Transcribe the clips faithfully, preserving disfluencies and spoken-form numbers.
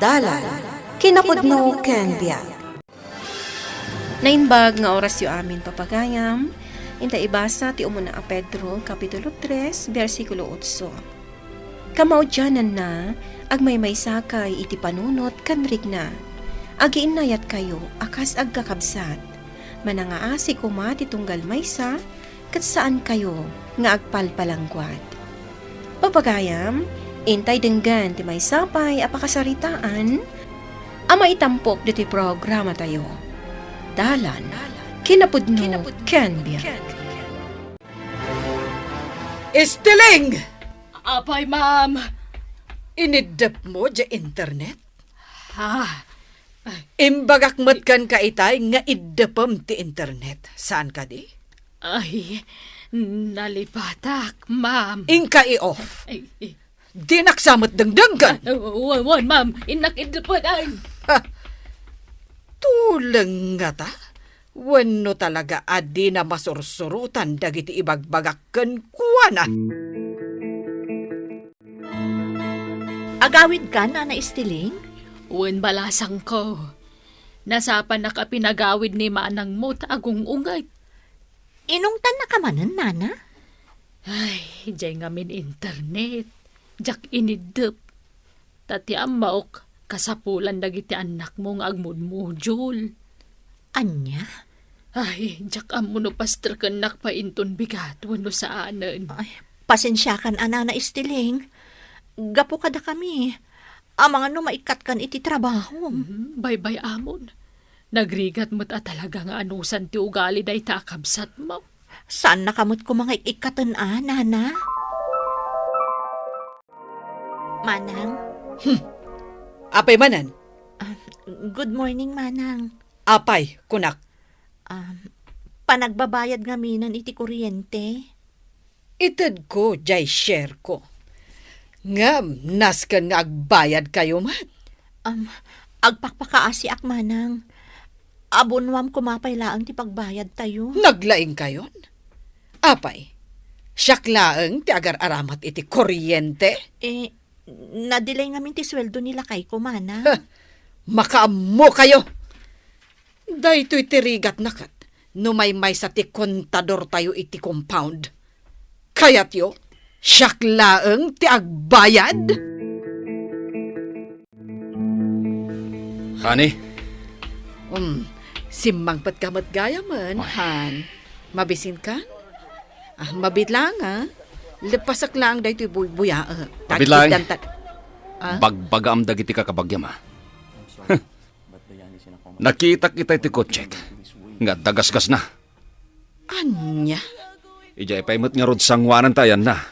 Dalan, kinapudno ken biag. Naimbag nga orasyo amin, papagayam. Inta ibasa ti umuna a Pedro, Kapitulo tres, bersikulo otso. Kamaudiananna, agmaymaysakay iti panunot ken rikna. Agiinnayatkayo a kas agkakabsat. Manangaasi koma ti tunggal maysa, ket saankayo nga agpalpalangguad. Papagayam, intay denggen ti maysa pay a pakasaritaan a maitampok ditoy programatayo. Dalan, kinapudno, ken biag. Estiling! Apay, ma'am. Iniddepmo diay internet? Ha? Imbagak met kenka itay nga iddepem ti internet. Saan kadi? Ay, nalipatak, ma'am. Inka i-off. Ay, ay. Dinak sa met dengdenggen. Ah, wen, wen, ma'am. Innak iddepen. Ha? Tuleng ngata? Wenno talaga a dina masursurotan dagiti ibagbagak kenkuana? Agawidka, Nana Estiling? Wen, balasangko. Nasapanak a pinagawid ni manangmo ta agung-unget. Inungtannaka manen, Nana? Ay, diay ngamin internet. Diak iniddep. Ta ti ammaok, kasapulan dagiti annakmo nga agmudmudul. Ania? Ay, diak ammo no pastrekennak pay inton bigat wenno saanen. Ay, pasensiakan a, Nana Estiling. Gapu kadakami, amangan no maikkatkan iti trabaho. Mhm, baybay-amon. Nagrigat met a talaga nga anusan ti ugali dayta a kabsatmo. Saannaka met koma nga ik-ikkaten a, Nana? Manang? Hmm. Apay manen? Ah, good morning, Manang. Apay, kunak. Ah, panagbabayad ngaminen iti kuryente. Itedko diay share ko. Ngem, nasken nga agbayadkayo met. Am, agpakpakaasiak, Manang. Abonuam koma pay laeng ti pagbayadtayo. Naglaingkayon? Apay, siak laeng ti agar-aramat iti kuryente? Eh, na-delay ngamin ti sueldo ni lakayko, Manang. Huh, makaammokayo! Daytoy ti rigatna ket no maymaysa ti kontadortayo iti compound. Kayatyo, siak laeng ti agbayad? Honey? Um, simmangpetka met gayamen, ay, han. Mabisinkan? Ah, mabiit laeng, ah. Leppasek laeng daytoy buybuyaek. Mabiit laeng. Tagtagdan ta-, ah? Bagbagaam dagiti kakabagiam, ah. Nakitak itay ti kotsek nga adda gasgasna. Ania? Idiay pay met ngarud sangoanan ti ayanna. Ah.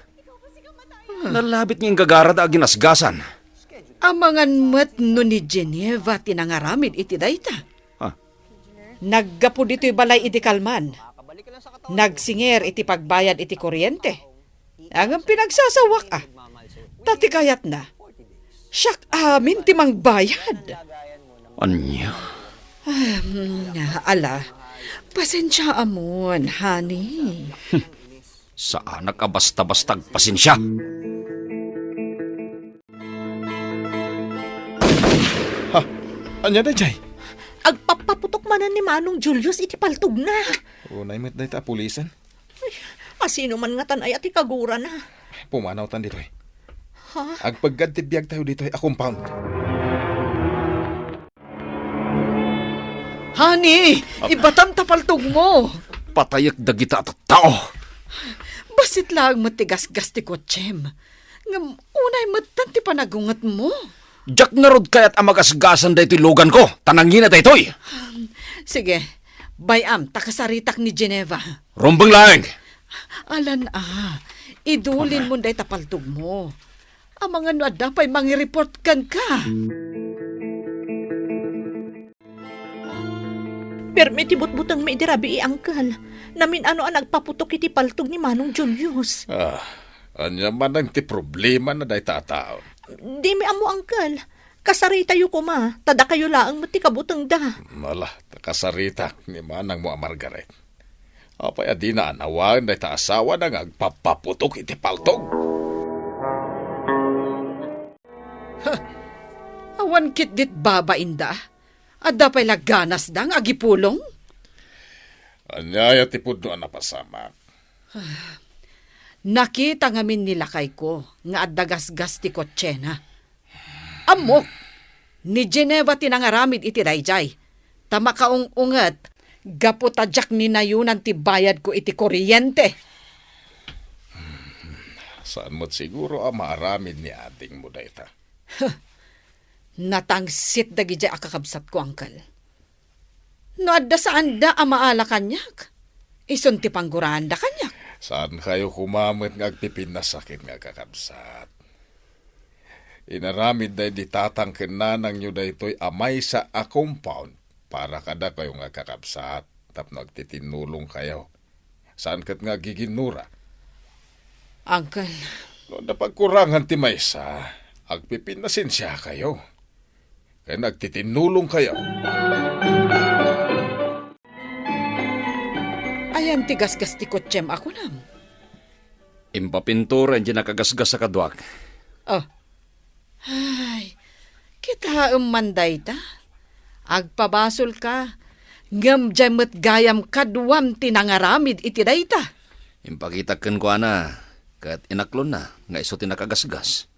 Nalabit nga inggagarada a ginasgasan. Amangan met no ni Geneva ti nangaramid iti dayta. Ah. Naggapu ditoy balay idi kalman. Nagsinger iti pagbayad iti kuryente. Ngem pinagsasawak, a. Ta ti kayatna, siak amin ti mangbayad. Ania? Ahem, ala, pasensiaamon, honey. Saanak a basta-basta agpasensia. Ha? Ania daydiay? Agpappaputok manen ni Manong Julius iti paltogna. Unay met dayta a pulisen. Ay, asino man ngatan aya ti kagurana? Pumanawtan ditoy. Ha? Agpeggad ti biagtayo ditoy a compound. Honey, ibatam ta paltogmo. Patayek dagita a tattao. Bassit laeng met ti gasgas ti kotsem. Ngem unay metten ti panagungetmo. Diak ngarud kayat a magasgasan daytoy luganko, ta nangina daytoy. Sige, bay-am ta kasaritak ni Geneva. Rumbeng laeng. Alan a, idulinmon dayta paltogmo. Amangan no adda pay mangi-report kenka. Permi ti butbutengmi idi rabii, Uncle. Namin-ano a nagpaputok iti paltog ni Manong Julius. Ah, ania manen ti problemana dayta a tao? Dimi ammo, Uncle. Kasaritayo koma, ta dakayo laeng met ti kabutengda. Ala, ta kasaritak ni manangmo a Margaret. Apay a dina anawaen dayta asawana nga agpappaputok iti paltog? Ha! Awan ketdit babainda. Adda pay la ganasda nga agipulong? Ania aya ti pudno a napasamak? Nakita ngamin ni lakayko nga adda gasgas ti kotsena. Ammok, ni Geneva ti nangaramid iti daydiay, ta makaung-unget gapu ta diak ninayonan ti bayadko iti kuryente. Saan met siguro a maaramid ni adingmo dayta? Natangsit dagidiay a kakabsatko, Uncle. No adda saanda a maala kaniak, isun ti pangguraanda kaniak. Saankayo koma met nga agpipinnasaken nga agkakabsat. Inaramid daydi tatang ken nanangyo daytoy a maysa a compound para kadakayo nga agkakabsat tapno agtitinnulongkayo. Saan ket nga agiginnura. Uncle. No adda pagkurangan ti maysa, agpipinnasensiakayo. Ken agtitinnulongkayo. Ayan ti gasgas ti kotsem a kunam. Impapintura iti nakagasgas a kaduak. Oh. Ay, kitaem man dayta. Agpabasolka. Ngem diay met gayam kaduam ti nangaramid iti dayta. Impakitak kenkuana, ket inaklonna nga isu ti nakagasgas.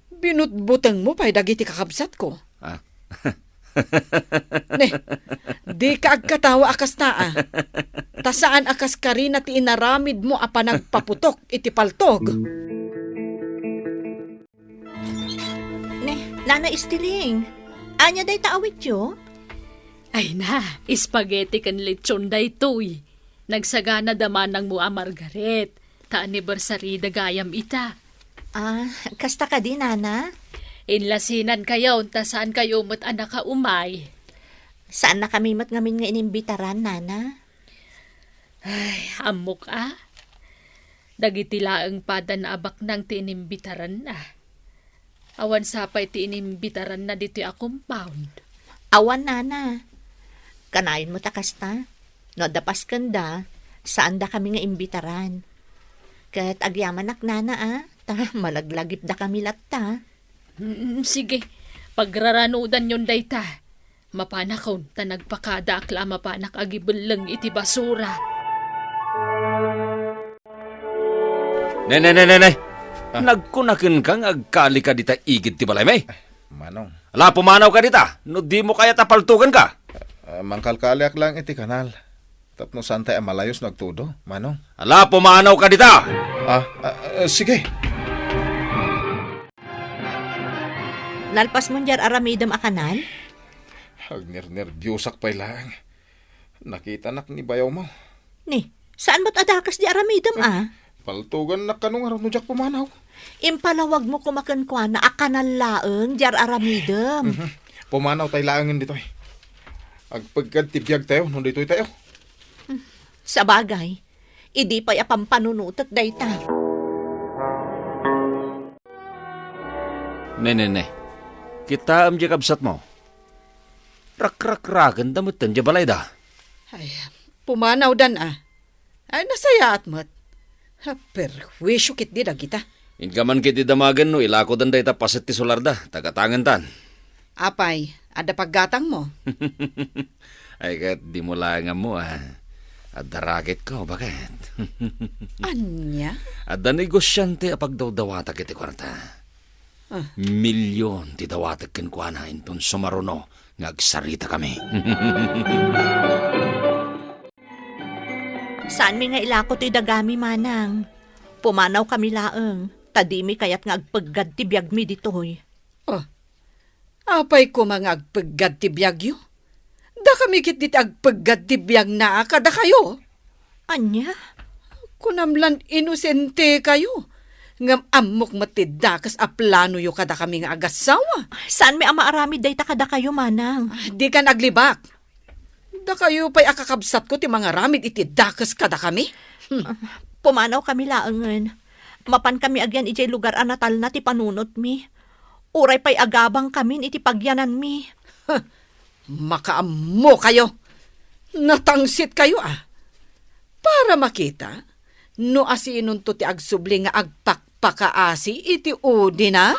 Binutbutengmo pay dagiti kakabsatko. Ah. Ne, dika agkatawa a kasta, a. Ta saan a kas karina ti inaramidmo a panagpaputok iti paltog. Ne, Nana Estiling, ania dayta awityo? Ay na, spaghetti ken lechon daytoy. Nagsagana da manangmo a Margaret, ta anniversary da gayam ita. Ah, kasta kadi, Nana? Inlasinankayo, ta saankayo met a nakaumay. Saannakami met ngamin nga inimbitaran, Nana. Ay, ammok a. Dagiti laeng pada a baknang ti inimbitaranna. Awan sapay ti inimbitaranna ditoy a compound. Awan, Nana. Kanayon met a kasta. No adda paskenda, saandakami nga imbitaran. Ket agyamanak, Nana, a, ta malaglagipdakami latta. Mm, sige, pagraranudanyon dayta. Mapanakon, ta nagpakadaak la a mapanak agibelleng iti basura. Ne, ne, ne, ne, ne. Ah. Nagkunakenka nga agkalika dita igid ti balaymi? Manong. Ala, pumanawka dita, no dimo kayat a paltuganka. Ah, mangkalkaliak lang iti kanal. Tapno saantay a malayos no agtudo, Manong. Ala, pumanawka dita! Ah, ah, ah, sige. Nalpasmon diay aramidem a kanal? Agnernerbiosak pay laeng. Nakitanak ni bayawmo. Ni, saan met a dakes diay aramidem, a? Paltugannak kano ngarud no diak pumanaw. Impalawagmo koma kenkuana a kanal laeng diay aramidem. Mhm. Pumanawtay laengen ditoy. Agpeggad ti biagtayo no ditoytayo. Hmm. Sabagay, idi pay a pampanunotek dayta. Ne, ne, ne. Kitaem diay kabsatmo. Rakrakrakenda metten diay balayda. Ay, pumanawdan a. Ay, nasayaat met. Ha, perhuisio ketdi dagita. Inka man ketdi damagen no ilakodan dayta paset ti solarda, ta gatangentan. Apay, adda paggatangmo? Ay, ket dimo laeng ammo, a. Adda ragetko, baket. Ania? Adda negosiante a pagdawdawatak iti kuarta. Ah. Milyon ti dawatek kenkuana inton sumaruno nga agsaritakami. Saanmi nga ilako toy dagami, Manang. Pumanawkami laeng, ta dimi kayat nga agpeggad ti biagmi ditoy. Oh, apay koma nga agpeggad ti biagyo? Dakami ketdi ti agpeggad ti biagna a kadakayo. Ania? Kunam lan inosentekayo. Ngem ammok met ti dakes a planoyo kadakami nga agassawa. Saanmi a maaramid dayta kadakayo, Manang. Ah, dikan aglibak. Dakayo pay a kakabsatko ti mangaramid iti dakes kadakami. Hmm. Ah, pumanawkami laengen. Mapankami agyan idiay lugar a natalna ti panunotmi. Uray pay agabangkamin iti pagyananmi. Huh. Makaammokayo. Natangsitkayo, a. Para makita no asinonto ti agsubli nga agpakpakaasi iti udina.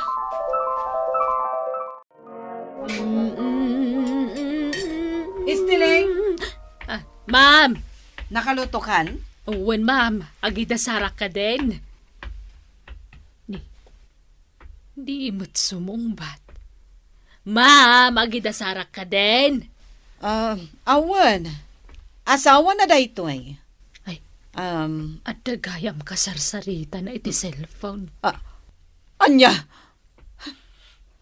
Ma'am! Nakalutokan? Wen, ma'am. Agidasarak kadin. Ni, di met sumungbat. Ma'am, agidasarak kadin. Ah, awan. Asawana daytoy. Ay, Um, adda gayam kasarsaritana iti cellphone. Ah, anya?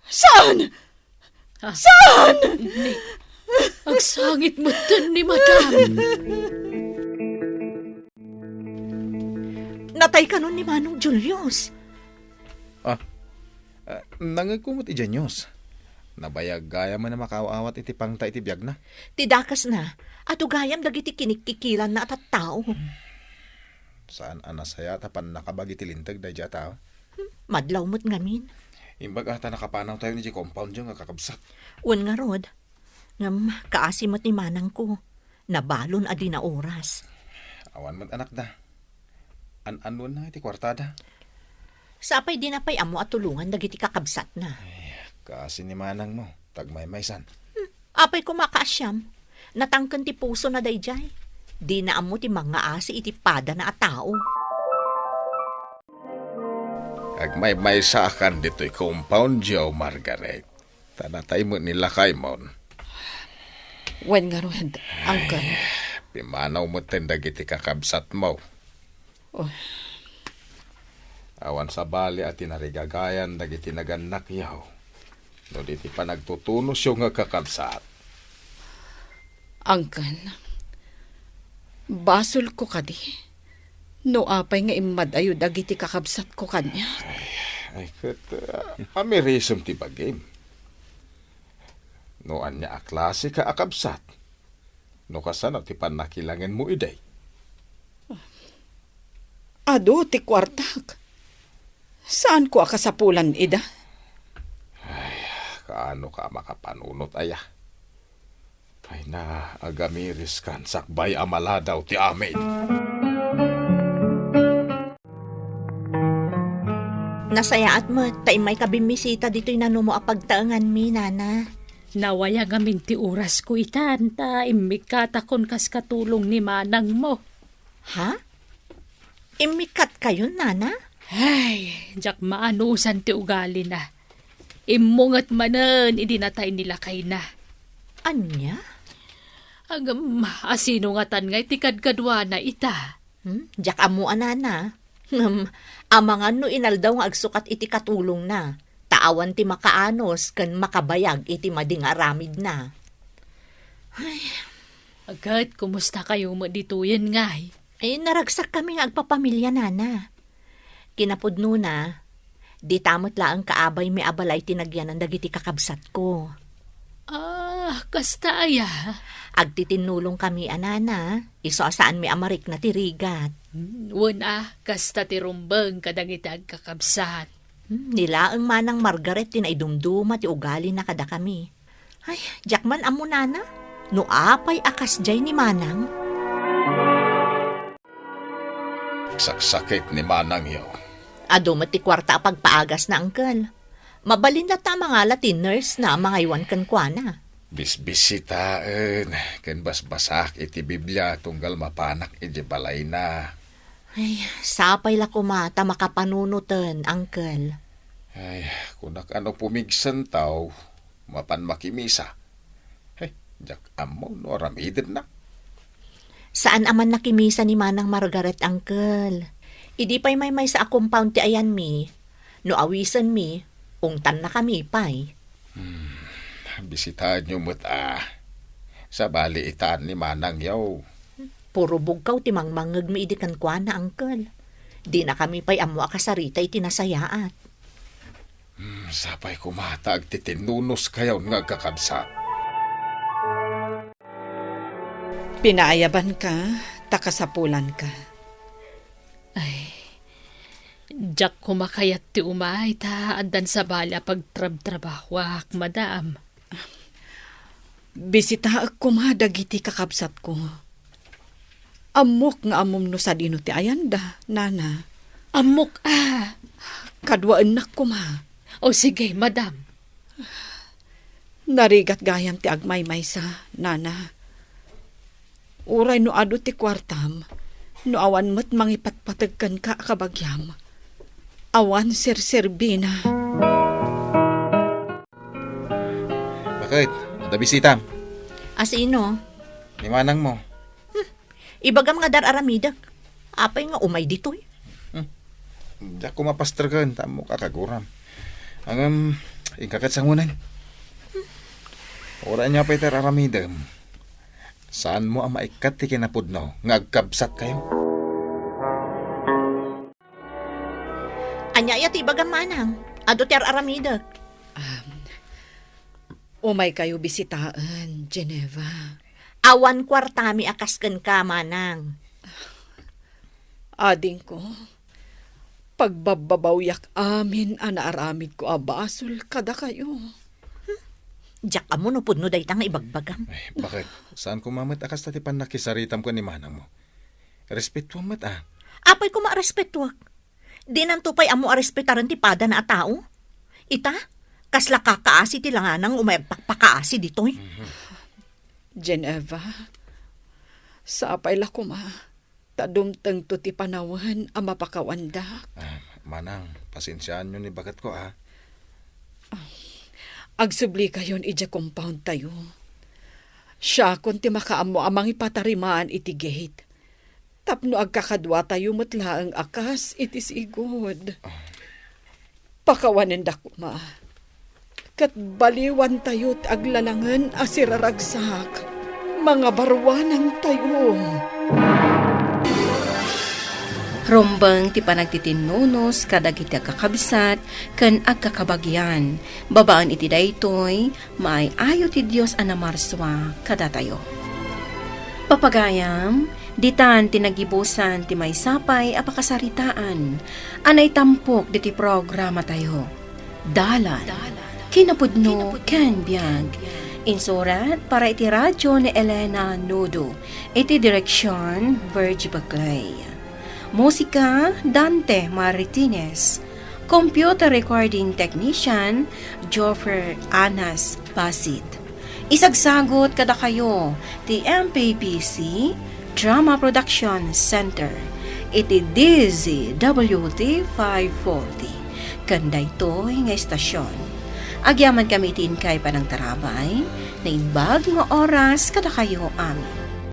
Saan? Ah. Saan? Ni, agsangit metten ni Madam. Natay kanon ni Manong Julius. Ah, ah, nangegko met idiay news. Nabayag gayam a makaaw-awat iti pangta iti biagna. Ti dakesna, adu gayam dagiti kinikkikilanna a tattao. Saan a nasayaat a pannakabagi ti linteg daydiay a tao? Hmm, madlaw met ngamin. Imbag a ta nakapanawtayon idiay compound-yo nga kakabsat. Wen ngarud, ngem kaasi met ni manangko. Nabalon a di naoras. Awan met anakda. An-annuenna iti kuartada. Sapay dina pay ammo a tulongan dagiti kakabsatna. Ay, kaasi ni manangmo, tagmaymaysan. Hmm, apay koma kaasiam? Natangken ti pusona daydiay. Dina ammo ti mangngaasi iti padana a tao. Agmaymaysaakan ditoy compound-yo, Margaret. Ta natay met ni lakaymon. Wen ngarud, uncle. Ay, pimmanaw metten dagiti kakabsatmo. Oh. Awan sabali a tinarigagayan dagiti nagannakyo no di ti panagtutunusyo nga kakabsat. Uncle, basolko kadi no apay nga immad-ayo dagiti kakabsatko kaniak. Ay, ay, ket, ah, amirisem ti bagim. No ania a klase ka a kabsat? No kasano ti pannakilangenmo idi? Adu ti kuartak. Saanko a kasapulan ida? Ay, kaano ka a makapanunot aya? Ay na, agamiriskan sakbay a maladaw ti amin. Nasayaat met ta immayka bimmisita ditoy nanumo a pagtaenganmi, Nana. Nawaya ngamin ti orasko itan, ta immikkatakon kas katulong ni manangmo. Ha? Immikkat kayon, Nana? Ay, diak maanusan ti ugalina. Immunget manen idi natay ni lakayna. Ania? Agam, asino ngatan nga iti kadkaduana ita? Hmm? Diak ammo a, Nana. Ngem, amangan no inaldaw nga agsukat iti katulongna, ta awan ti makaanus ken makabayag iti madi nga aramidna. Ay. Ket, kumusta kayo met ditoyen, ngay? Eh, naragsakkami nga agpapamilya, Nana. Kinapudnona, dita met laeng kaabaymi a balay ti nagyanan dagiti kakabsatko. Ah, kasta aya? Agtitinnulongkami a, Nana, isu a saanmi a marikna ti rigat. Hmm, wen a, kasta ti rumbeng kadagiti agkakabsat. Hmm, ni laeng Manang Margaret ti naidumduma ti ugalina kadakami. Ay, diak man ammo, Nana, no apay a kasdiay ni Manang. Saksakit ni manangyo. Adu met ti kuarta a pagpaagasna, Uncle. Mabalin latta a mangala ti nurse-na a mangaywan kenkuana. Bisbisitaen ken basbasaak iti Biblia tunggal mapanak idiay balayna. Ay, sapay la koma ta makapanunoten, Uncle. Ay, kunak a no pumigsantaw, mapan makimisa. He, diak ammo no aramidenna. Saan a man nakimisa ni Manang Margaret, Uncle. Idi pay maymaysa a compound ti ayanmi, no awisenmi, ungtannakami pay. Hmm, bisitaenyo met a. Sabali itan ni manangyo. Puro bugkaw ti mangmangngegmi idi kenkuana, Uncle. Dinakami pay ammo a kasarita iti nasayaat. Hmm, sapay koma ta agtitinnunoskayon nga agkakabsat. Pinaayabanka, ta kasapulanka. Ay, diak koma kayat ti umay, ta addan sabali a pagtrabtrabahoak, madam. Bisitaek koma dagiti kakabsatko. Ammok nga ammom no sadino ti ayanda, Nana. Ammok a. Kaduaennak koma. O sige, madam. Narigat gayam ti agmaymaysa, Nana. Uray no adu ti kuartam, no awan met mangipatpateg kenka a kabagiam, awan serserbina. Bakit? Adda bisitam? Asino? Ni manangmo. Ibagam nga dar-aramidek. Apay nga umay ditoy? Hmm. Diak ko mapasterken, ta ammok a kaguram. Ngem, inka ket sangunen. Uray ania pay ti ar-aramidem, saanmo a maikkat ti kinapudno nga agkabsatkayo. Ania aya ti ibagam, manang? Adu ti ar-aramidek. Um, umaykayo bisitaen, Geneva. Awan kuartami a kas kenka, manang. Adingko, pagbabbabawiak amin a naaramidko a basol kadakayo. Diak ammo no pudno dayta nga ibagbagam. Ay, bakit? Saan ko mamet a kasta ti pannakisaritam ken ni manangmo? Respetuam met, a. Apay koma a respetuak? Dinanto pay ammo a respetaren ti padana a tao? Ita, kasla kakaasi ti langanang umay agpakpakaasi ditoy. Mhm. Geneva, sapay la koma ta dumtengto ti panawen a mapakawandak. Ah, manang, pasensiaanyo ni baketko, a. Agsublikayon idiay compound tayo. Siakon ti makaammo a mangipatarimaan iti gate. Tapno agkakaduatayo met laeng a kas iti sigud. Ah. Pakawanendak koma. Ket baliwantayo ti aglalangen a siraragsak. Mangabaruanantayo. Rumbeng ti panagtitinnunos kadagiti agkakabsat ken agkakabagian. Babaen iti daytoy, maay-ayo ti Dios a namarsua kadatayo. Papagayam, ditan ti nagibusan ti maysa pay a pakasaritaan a naitampok ditoy programatayo. Dalan, kinapudno, ken biag. Insurat para iti radyo ni Elena Nudo, iti direksion, Virgie Baclay. Musika, Dante Martinez. Computer recording technician, Joffer Anas Basit. Isagsagut kadakayo ti M P P C Drama Production Center iti D Z W T five forty, ken daytoy nga estasion. Agyaman kami iti inkay panangtarabay, naimbag nga oras kadakayo amin.